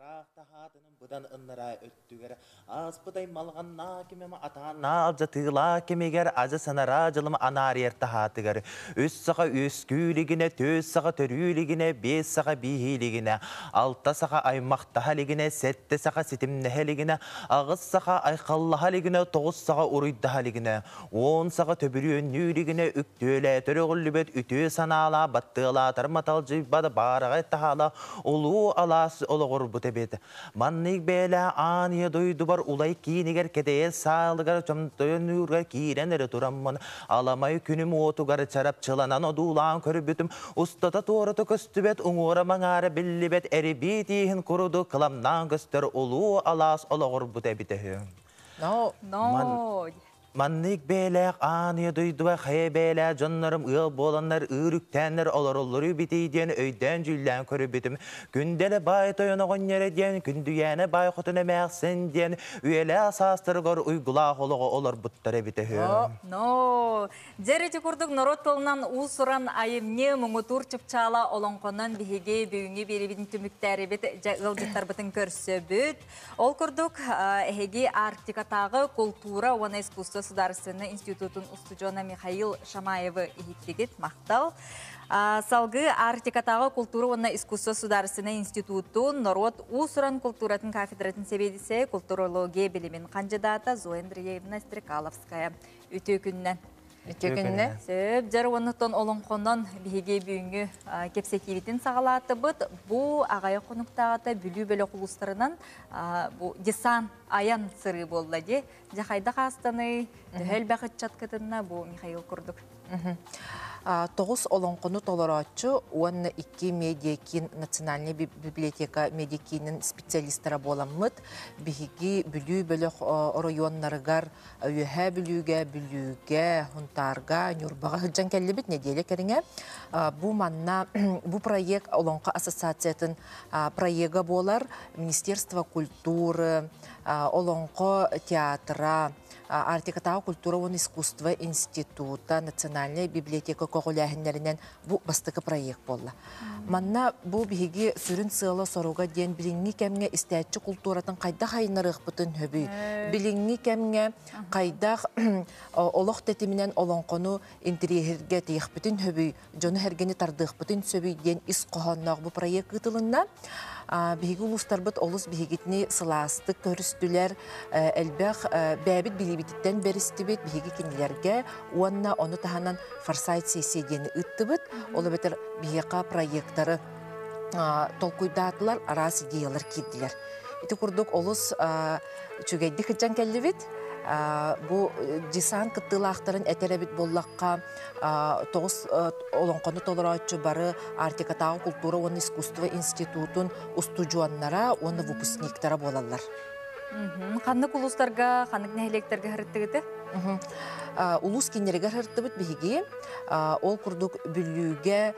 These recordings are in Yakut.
Туораах таһаатынын быдан ыннараа өттүгэр ааспыт аймалҕаннаа кимим атааннаа алдьатыылаа кэмигэр адьас анараа дьылым анаарыйар таһаатыгар үс саха үөскүү илигинэ, түөрт саха төрүү илигинэ, биэс саха бииһии илигинэ, алта саха аймахтаһа илигинэ, сэттэ саха ситимнэһэ илигинэ, аҕыс саха айхаллаһа илигинэ, тоҕус саха уруйдаһа илигинэ, уон саха төбүрүөннүү илигинэ үктүөлээтэр өҕүллүбэт үтүө санаалаа баттыалаатар маталдьыйбат баараҕай таһаала улуу алаас олоҕурбут эбит. Маннык бэйэлээх аан ийэ дойдубар улай киинигэр кэтэйэр саалыгар чомтойонуурга киирэн эрэ тураммын аламай күнүм уотугар чарапчыланан одуулаан көрбүтүм устата туората көстүбэт уҥуора маҥаара биллибэт эрибии тииһин курдук кыламнаан көстөр улуу алаас олоҕурбут эбитэ үһү. No. No. Маннык бэйэлээх аан ийэ дойдуга хайа бэйэлээх дьоннорум ыал буоланнар ыыр үктээннэр олороллору битий диэн өйдөөн-дьүүллээн көрбүтүм. Күндэлэ баай тойон оҕонньоро диэн, Күндүйээнэ баай хотун эмээхсин диэн үйэлээх саастарыгар уйгулаах олоҕу олорбуттар эбитэ үһү. Но дьэр ити курдук норуот тылынан уус-уран айымньы муҥутуур чыпчаала олоҥхонон биһиги бүгүҥҥү биэриибитин түмүктээрибит дьэ ыалдьыттарбытын көрсөбүт. Ол курдук, эһиги Арктикатааҕы култуура уонна искусство судаарыстыбаннай институтун устудьуона Михаил Шамаевы иһиттигит. Махтал. Салгыы Арктикатааҕы култуура уонна искусство судаарыстыбаннай институтун норуот уус-уран култууратын кафедратын сэбиэдиссэйэ культурология билимин хандьыдаата Зоя Андреевна Стрекаловская. Үтүө күннэн. Үтүө күннэ. Сөп, дьэр уоннуттан олоҥхонон биһиги бүгүҥҥү кэпсэтиибитин саҕалаатыбыт. Бу аҕайах хонуктааҕыта Бүлүү бөлөх улуустарынан бу десант айан сырыы буолла дии. Дьэ хайдах аастаный, төһө элбэх ыччат кытынна бу Михаил курдук? Тоҕус олоҥхону толорооччу уонна икки медиакиин национальнай библиотека медиакиинин специалистара буоламмыт биһиги Бүлүү бөлөх оройуоннарыгар Үөһээ Бүлүүгэ, Бүлүүгэ, Һунтаарга, Ньурбаҕа сылдьан кэллибит нэдиэлэ кэриҥэ. Бу манна бу проект Олоҥхо ассоциациятын проега буолар. Министерство культуры, Олоҥхо театра, Арктикатааҕы культура уонна искусство института, Национальная библиотека көҕүлээһиннэринэн бу бастакы проект буолла. Манна бу биһиги сүрүн сыала-соруга диэн билиҥҥи кэмҥэ истээччи култууратын хайдах айыннарыахпытын сөбүй? Билиҥҥи кэмҥэ хайдах олох тэтиминэн олоҥхону интэриэһиргэ тиэхпитин сөбүй, дьону-сэргэни тардыахпытын сөбүй диэн ис хоһоонноох бу проект ыытылынна. Биһиги улуустарбыт олус биһигитини сылаастык көрүстүлэр, элбэх бэйэбит билиибититтэн бэристибит биһиги кинилэргэ уонна ону таһынан форсайт сессия диэни ыыттыбыт. Ол эбэтэр биһиэхэ проекттары толкуйдаатылар, араас идеялар киирдилэр. Ити курдук олус үчүгэйдик сылдьан кэллибит. Бу десант кыттыылаахтарын этэр эбит буоллахха, тоҕус олоҥхону толорооччу бары Арктикатааҕы култуура уонна искусство институтун устудьуоннара уонна выпускниктара буолаллар. Ханнык улуустарга, ханнык нэһилиэктэргэ сырыттыгыты? Улуус кииннэригэр сырыттыбыт биһиги. Ол курдук Бүлүүгэ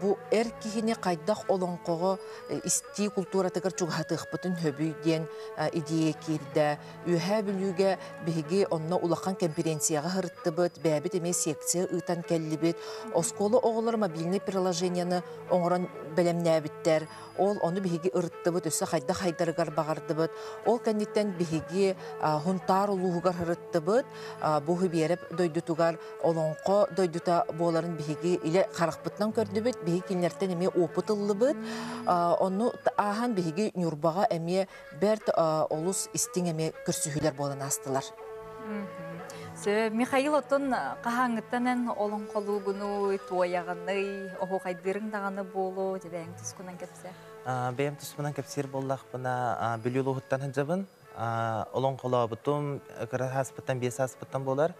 бу эр киһини хайдах олоҥхоҕо истии култууратыгар чугаһатыахпытын сөбүй диэн идея киирдэ. Үөһээ Бүлүүгэ биһиги онно улахан кэмпириэнсийэҕэ сырыттыбыт, бэйэбит эмиэ секция ыытан кэллибит. Оскуола оҕолоро мобильнай приложениены оҥорон бэлэмнээбиттэр. Ол ону биһиги ырыттыбыт, өссө хайдах хайдарыгар баҕардыбыт. Ол кэнниттэн биһиги Һунтаар улууһугар сырыттыбыт. Бу Хибиэрэп дойдутугар Олоҥхо дойдута буоларын биһиги илэ харахпытынан көрдүбүт, биһиги кинилэртэн эмиэ опыт ыллыбыт. Ону ааһан биһиги Ньурбаҕа эмиэ бэрт олус истиҥ эмиэ көрсүһүүлэр буолан аастылар. Сөп, Михаил оттон хаһааҥҥыттан эн олоҥхолуугунуй, туойаҕыный, оһуохайдыырыҥ даҕаны буолуо, дьэ бэйэҥ тускунан кэпсээ. Бэйэм туспунан кэпсиир буоллахпына, Бүлүү улууһуттан сылдьабын. Олоҥхолообутум кыра сааспыттан, биэс сааспыттан буолар.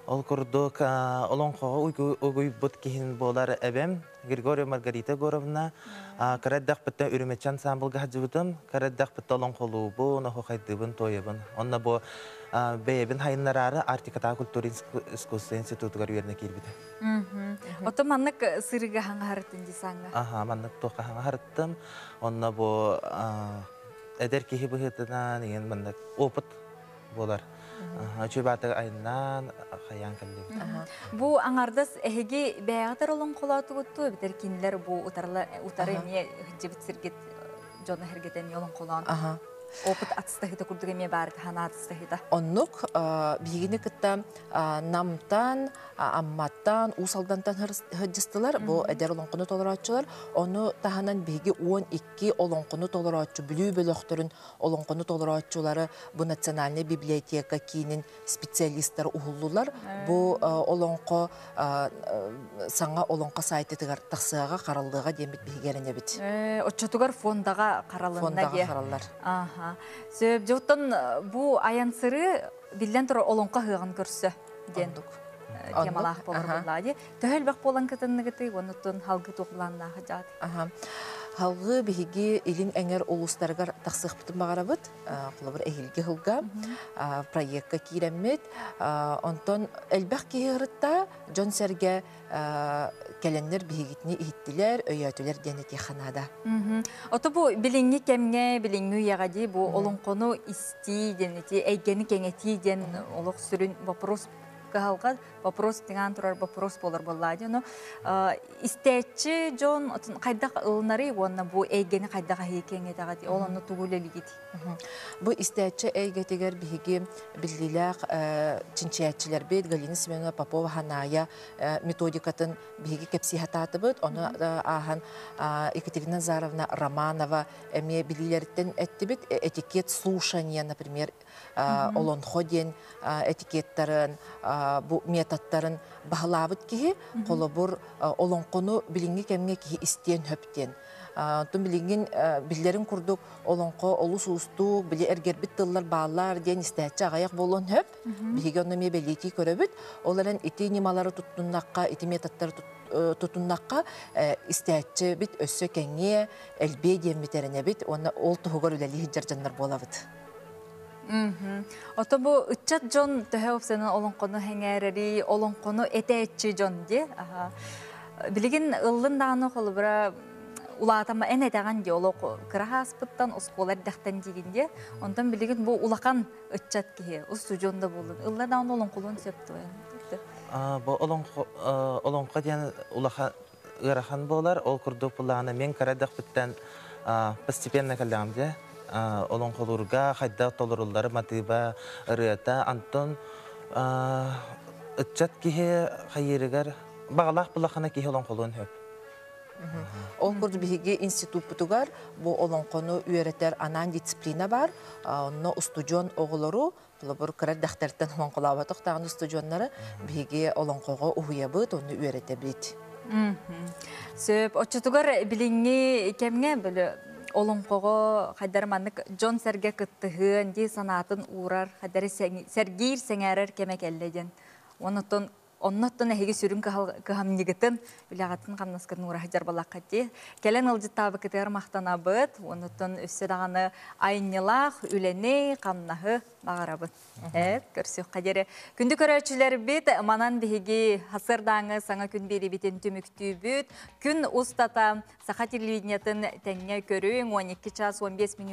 Ол курдук олоҥхоҕо угуйбут киһин буолар эбэм Григорьева Маргарита Егоровна. Кыра эрдэхпиттэн үрүмэччи ансаамбылга сылдьыбытым. Кыра эрдэхпиттэн олоҥхолуубун, оһуохайдыыбын, туойабын. Онно бу бэйэбин хайыннараары Арктикатааҕы культура искусство институтугар үөрэнэ киирбитим. Оттон маннык сырыыга хаҥаһарыттын дии сааҥҥа? Аха, маннык туохха хаҥаһарыттым. Онно бу эдэр киһи быһыытынан иҥин маннык опыт буолар. Үчүгэй баатыгы айаннаан хайаан кэллибит. Бу аҥардас эһиги бэйэҕитэр олоҥхолоотугут дуу эбэтэр кинилэр бу утары эмиэ сылдьыбыт сиргит дьону сэргэтэн олоҥхолоон опыт атастаһыыта курдук эмиэ баар санаа атастаһыыта. Оннук биһигини кытта Намтан, Амматтан, Уус Алдантан сылдьыстылар. Бу эдэр олоҥхону толорооччулар. Ону таһынан биһиги 12 олоҥхону толорооччу, Бүлүү бөлөхтөрүн олоҥхону толорооччулары бу Национальнай библиотека киинин специалистара уһуллулар. Бу олоҥхо саҥа олоҥхо сайтытыгар тахсыаҕа, хараллыаҕа диэммит биһиги эрэнэбит. Оччотугар фондаҕа харалынна Фондаҕа диэ. хараллар. Аха. Сөп, дьоттон бу айан сырыы биллэн турар олоҥхо ыһыаҕын көрсө диэн Оннук. темалаах буолар буоллаа дии. Төһө элбэх буолан кытынныгытый, оннуттан халгы туох былааннаах дьаат. Аха. Халгы биһиги илин эҥэр улуустарыгар тахсыахпытын баҕарабыт. Холобур, эһиилги сылга проекка киирэммит. Онтон элбэх киһи ырытта, дьон-сэргэ кэлэннэр биһигитини иһиттилэр, өйөөтүлэр диэн этиэххэ наада. Ото бу билиҥҥи кэмҥэ, билиҥҥи үйэҕэ дии бу олоҥхону истии диэн ити эйгэни кэҥэтии диэн олох сүрүн вопрос кыһалҕа вопрос тыҥаан турар вопрос буолар буоллаа дии. Ону истээччи дьон хайдах ылынарый уонна бу эйгэни хайдах аһыы кэҥэтэҕит ол онно тугу үлэлиигит? Бу истээччи эйгэтигэр биһиги биллиилээх чинчийээччилэрбит Галина Семеновна Попова Ханаайа методикатын биһиги кэпсии сатаатыбыт. Ону ааһан Екатерина Назаровна Романова эмиэ билиилэриттэн эттибит. Этикет слушания, например, олонхо диэн этикеттарын, бу методтарын баһылаабыт киһи, холобур, олоҥхону билиҥҥи кэмҥэ киһи истиэн сөп диэн. Онтон билигин биллэрин курдук олоҥхо олус уустук, били эргэрбит тыллар бааллар диэн истээччи аҕыйах буолуон сөп. Биһиги онно эмиэ бэлиэтии көрөбүт. Ол эрэн ити ньымалары туттуннахха, ити методтары тутуннахха, истээччибит өссө кэҥиэ, элбиэ диэммит эрэнэбит уонна ол туһугар үлэлии сылдьар дьоннор буолабыт. Ото бу ыччат дьон төһө уопсайынан олоҥхону сэҥээрэри, олоҥхону этээччи дьон дии. Билигин ыллын даҕаны холобура улаатама эн этэҕин дии олох кыра ааспыттан оскуола эрдэхтэн диигин дии. Онтон билигин бу улахан ыччат киһи устудьуон да буоллун ылла даҕаны олоҥхолуон сөп дуо? Бу олоҥхо олоҥхо диэн улахан ыарахан буолар. Ол курдук буллаҕына мен кыра эрдэхпиттэн постепенно кэллэҕим дии. Олоҥхолуурга хайдах толоруллары матыыба ырыата. Антон ыччат киһи хайыырыгар баҕалаах буллаххына киһи олоҥхолуон сөп. Ол курдук биһиги институппутугар бу олоҥхону үөрэтэр анаан дисциплина бар. Онно устудьуон оҕолору, холобур, кыра эрдэхтэриттэн олоҥхолооботох даҕаны устудьуоннары биһиги олоҥхоҕо уһуйабыт, онно үөрэтэбит. Сөп. Оччотугар билиҥҥи кэмҥэ били олоҥхоҕо хайдары маннык дьон-сэргэ кыттыһыан дии санаатын уурар, хайдары сэргиир, сэҥээрэр кэмэ кэллэ диэн. Оннуттан Оннуттан эһиги сүрүн кыһамньыгытын, үлэҕитин хамнаскытын уураһа дьарбалаххыт дии. Кэлэн ыалдьыттаабыкытыгар махтанабыт. Оннуттан өссө даҕаны айымньылаах үлэни, хамнаһы баҕарабын. Эп, көрсүөххэ диэри. Күндү көрөөччүлэрбит, манан биһиги сарсыардааҥы саҥа күн биэриибитин түмүктүүбүт. Күн устата саха телевидениетын тэҥҥэ көрүҥ 12 час 15 минут.